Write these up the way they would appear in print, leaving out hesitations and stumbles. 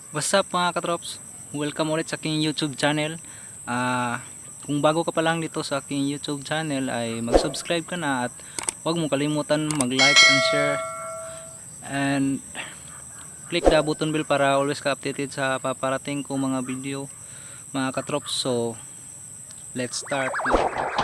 What's up mga katrops? Welcome ulit sa aking YouTube channel. Kung bago ka pa lang dito sa aking YouTube channel ay mag-subscribe ka na at huwag mo kalimutan mag-like and share and click the button bell para always ka updated sa paparating kong mga video mga katrops. So let's start mga katrops.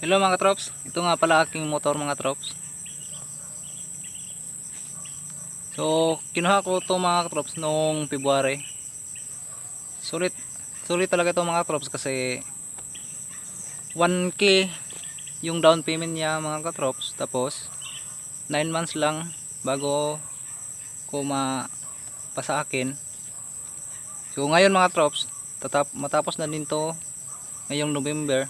Hello mga trops, ito nga pala aking motor mga trops. So kinuha ko to mga trops noong February. Sulit talaga to mga trops kasi 1K yung down payment niya mga trops. Tapos 9 months lang bago ko mapasa akin. So ngayon mga trops, matapos na din to ngayong November.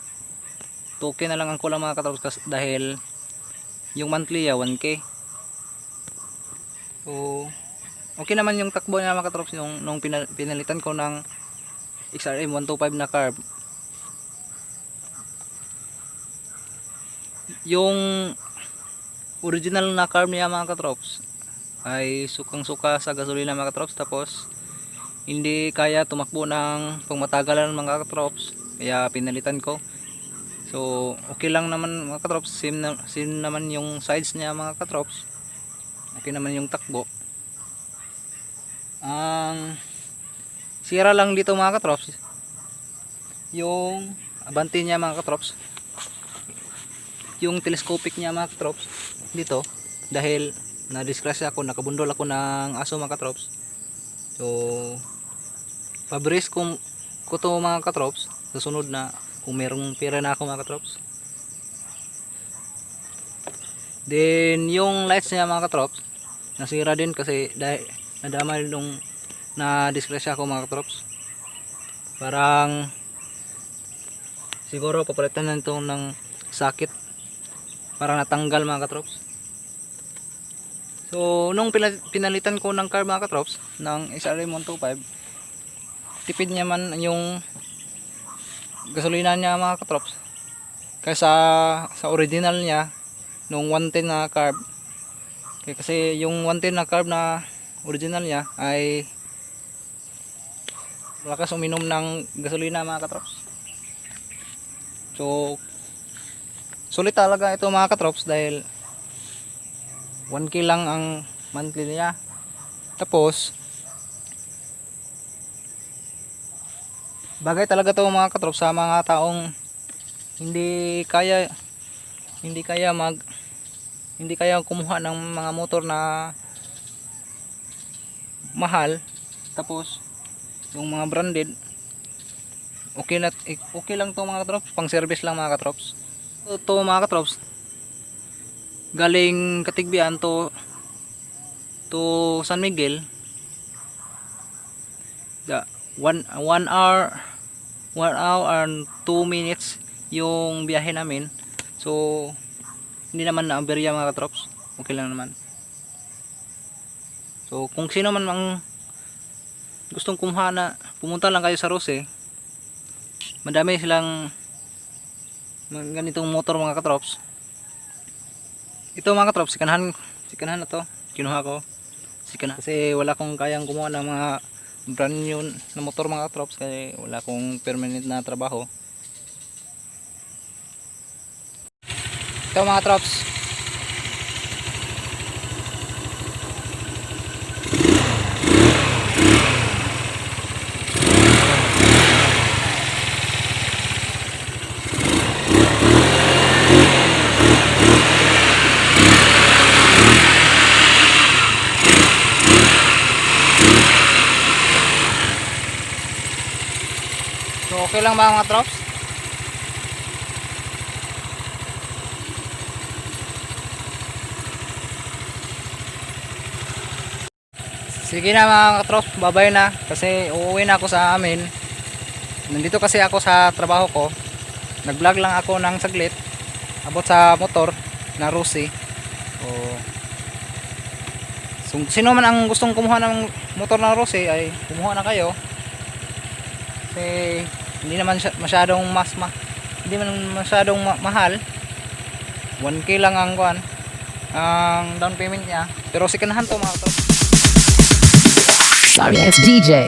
2K na lang ang kulang mga katrops dahil yung monthly 1K. So okay naman yung takbo niya mga katrops nung pinalitan ko ng XRM 125 na carb. Yung original na carb niya mga katrops ay sukang suka sa gasolina mga katrops, tapos hindi kaya tumakbo ng pangmatagalan mga katrops, kaya pinalitan ko. So okay lang naman mga katrops, same naman yung sides niya mga katrops, okay naman yung takbo. Ang sira lang dito mga katrops yung abante niya mga katrops, yung telescopic niya mga katrops dito, dahil na-disgrasya ako, nakabundol ako ng aso mga katrops. So pabris ko to mga katrops sa sunod na kung merong pera na ako mga katrops. Then yung lights niya mga katrops nasira din kasi dahil nadamay nung na disgrasya ako mga katrops. Parang siguro papalitan na ito ng sakit, parang natanggal mga katrops. So nung pinalitan ko ng car mga katrops ng SRM 125, tipid niya man yung gasolina niya mga katrops kaysa sa original niya nung 110 na carb. Kasi yung 110 na carb na original niya ay malakas uminom ng gasolina mga katrops. So sulit talaga ito mga katrops dahil 1K lang ang monthly niya. Tapos bagay talaga to mga katrops sa mga taong hindi kaya kumuha ng mga motor na mahal, tapos yung mga branded okay lang to mga katrops, pang service lang mga katrops. To mga katrops galing Katigbian to San Miguel, the 1 hour and 2 minutes yung biyahe namin. So hindi naman na aberya mga katrops, okay lang naman. So kung sino man ang gustong kumuha na, pumunta lang kayo sa Rose. Madami silang ganitong motor mga katrops. Ito mga katrops, sikanahan na to, kinuha ko sikanahan kasi wala akong kayang kumuha ng mga brand new na motor mga katrops kasi wala akong permanent na trabaho. Ito mga trops. So okay lang ba mga trops? Sige na mga trops, babay na kasi uuwi na ako sa amin. Nandito kasi ako sa trabaho ko. Nag-vlog lang ako ng saglit abot sa motor na Rusi. So sino man ang gustong kumuha ng motor na Rusi ay kumuha na kayo. Kasi hindi naman masyadong hindi man masyadong mahal. 1K lang ang kuan ang down payment niya. Pero sikanahan to mga trops. Sorry, it's DJ.